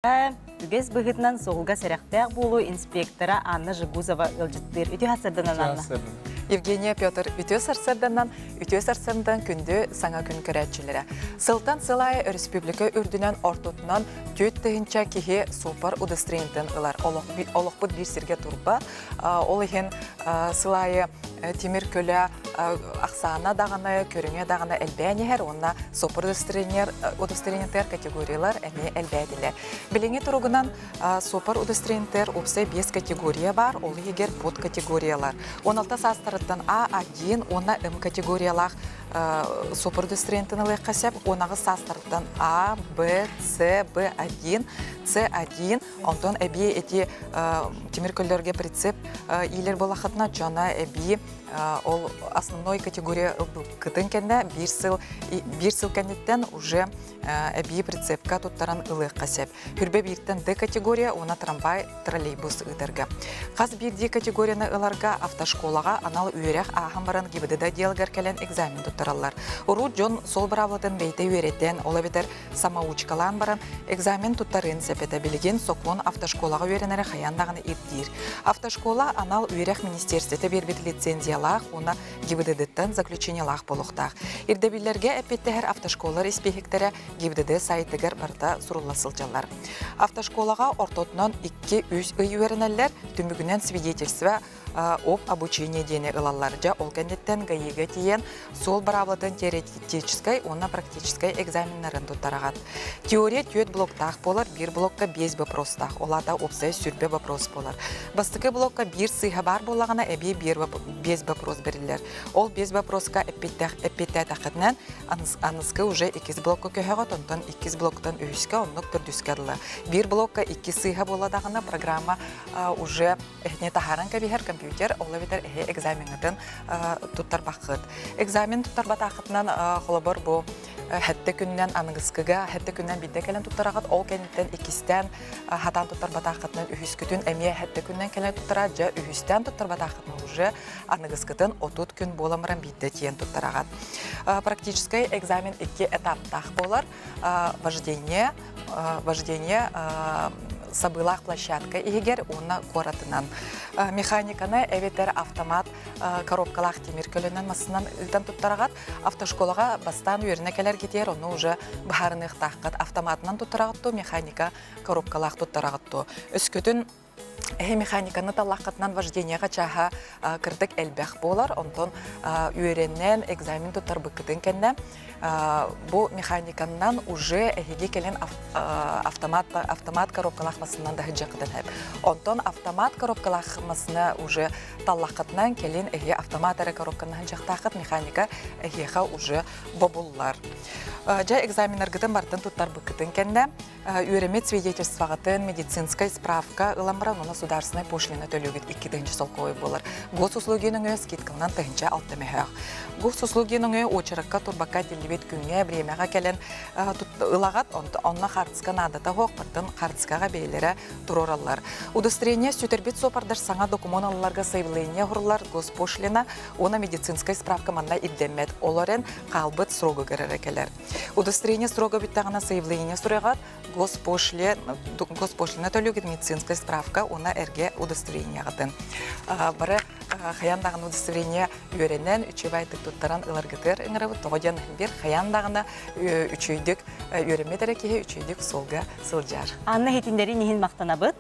Үгэс быһыытынан суолга сэрэхтээх буолуу инспектора Анна Жегузова ыалдьыттыыр. Үтүө сарсыарданан, Анна. Евгения Петр үтүө сарсыарданан, үтүө сарсыардан күндү саҥа күн көрөөччүлэрэ. Сылтан сыл аайы өрөспүүбүлүкэ үрдүнэн ортотунан 4 тыһыынча киһи суоппар удостоверениетын ылар. Олохпут биир сиргэ турба. Ол иһин сыл аайы тимир көлө ахсаана даҕаны, көрүҥэ даҕаны элбээн иһэр уонна суоппар удостоверениетыгар категориялар эмиэ элбээтилэр. Билиҥҥи туругунан суоппар удостоверениетыгар уопсай биэс категория баар, ол иһигэр под категориялар. 16 саастарыттан А1 уонна М категориялаах суоппар удостоверениетын ылыахха сөп. 18 саастарыттан А, Б, С, Б1, С1, онтон эбии эти тимир көллөргө прицеп иилэр буолахытына дьоно эбии ол основной категория ылбыккытын кэннэ биир сыл биир сыл кэнниттэн уже эбии прицепка туттаран ылыахха сөп. Хүрбэ бииртэн Д категория уонна трамвай, троллейбус ыытарга. Хас биирдии категорияны ыларга автошколаҕа анал үөрэх ааһан баран ГИБДД отделыгар кэлэн экзамен туттараллар. Урут дьон сол быраабылатын бэйэтэ үөрэтэн, ол эбэтэр самоучкалаан баран экзамен туттарыан сөп этэ. Билигин сокуон автошколаҕа үөрэнэрэ хайаан даҕаны ирдиир. Автошкола анал үөрэх министиэристибэтэ биэрбит лицензиялаах уонна ГИБДД-ттан заключениелаах буолуохтаах. Ирдэбиллэргэ эппиэттэһэр автошколалар испииһэктэрэ ГИБДД сайтыгар барыта сурулла сылдьаллар. Автошколаҕа ортотунан 2-3 ый үөрэнэллэр, түмүгүнэн свидетельство об обучении диэни ылаллар. Дьэ, ол кэнниттэн ГАИга тиийэн суол быраабылатын теоретическай уонна практическай экзаменнарын туттараҕат. Теория түөрт блоктаах буолар, биир блокка биэс вопростаах, ол аата уопсай сүрбэ вопрос буолар. Бастакы блокка биир сыыһа баар буоллаҕына, эбии биэс вопрос бэриллэр. Ол биэс вопроска эппиэттээтэххитинэн, аныскы уже иккис блокка көһөҕөт, онтон иккис блоктан үһүскэ, оннук төрдүскэ дылы. Биир блокка икки сыыһа буолла даҕаны, программа уже эһини таһааран кэбиһэр компьютер, ол эбэтэр эһи экзамеҥҥытын туттарбаккыт. Экзамен туттарбатааххытынан холобур бу сэттэ күнүнэн аныгыскыга сэттэ күнүнэн биирдэ кэлэн туттараҕыт, ол кэнниттэн иккистээн хатаан туттарбатааххытынан үһүскүтүн эмиэ сэттэ күнүнэн кэлэн туттара, дьэ үһүстээн туттарбатааххытынан уже аныгыскытын 30 күн буолан баран биирдэ тиийэн туттараҕыт. Практическай экзамен икки этаптаах буолар. Вождение, вождение сабыылаах площадка иһигэр уонна куоратынан. Механиканы эбэтэр автомат коробкалаах тимир көлөнөн массынан ыытан туттараҕат. Автошколаҕа бастаан үөрэнэ кэлэргитигэр ону уже быһаарыныахтааххыт. Автоматынан туттараҕыт дуо, механика коробкалаах туттараҕыт дуо. Өскөтүн эһи механиканы таллаххытынан вождениеҕа чааһа кырдык элбэх буолар. Онтон үөрэнэн экзамен туттарбыккытын кэннэ бу механиканнан уже эһиги кэлин автомат автомат коробкалаах массыынан да сылдьыаххытын сөп. Онтон автомат коробкалаах массыына уже таллаххытынан кэлин эһиги автомат эрэ коробканан сылдьыахтааххыт механика эһиэхэ уже бобуллар. Дьэ экзаменнаргытын барытын туттарбыккытын кэннэ үөрэммит свидетельствоҕытын медицинскай справка ылан баран уонна государственнай пошлина төлүүгүт 2 тыһыынча солкуобай буолар. Госуслуги нөҥүө скидканан 1006 мөһөөх. Госуслуги нөҥүө уочаракка турбакка этиллибит күҥҥэ бириэмэҕэ кэлэн ылаҕат, онно хаартыска наадата суох, баттан хаартыскаҕа бэйэлэрэ туруораллар. Удостоверение сүтэрбит суопардар саҥа докумуон ылалларга заявление оһорлар госпошлина уонна медицинскай справка манна ирдэммэт. Ол эрэн хаалбыт срогугар эрэ кэлэр. Удостоверение срога бүттэҕинэ заявление суруйаҕыт, госпошлина төлүүгүт медицинская справка уонна эргэ удостоверениеҕытын. Бары хайаан даҕаны удостоверение үөрэнэн, үчүгэй туттаран ыларгытыгар ыҥырабыт. Тоҕо диэн бир хайаан даҕаны үчүгэйдик үөрэммит эрэ киһи үчүгэйдик суолга сылдьар. Анна иһитиннэрин иһин махтанабыт.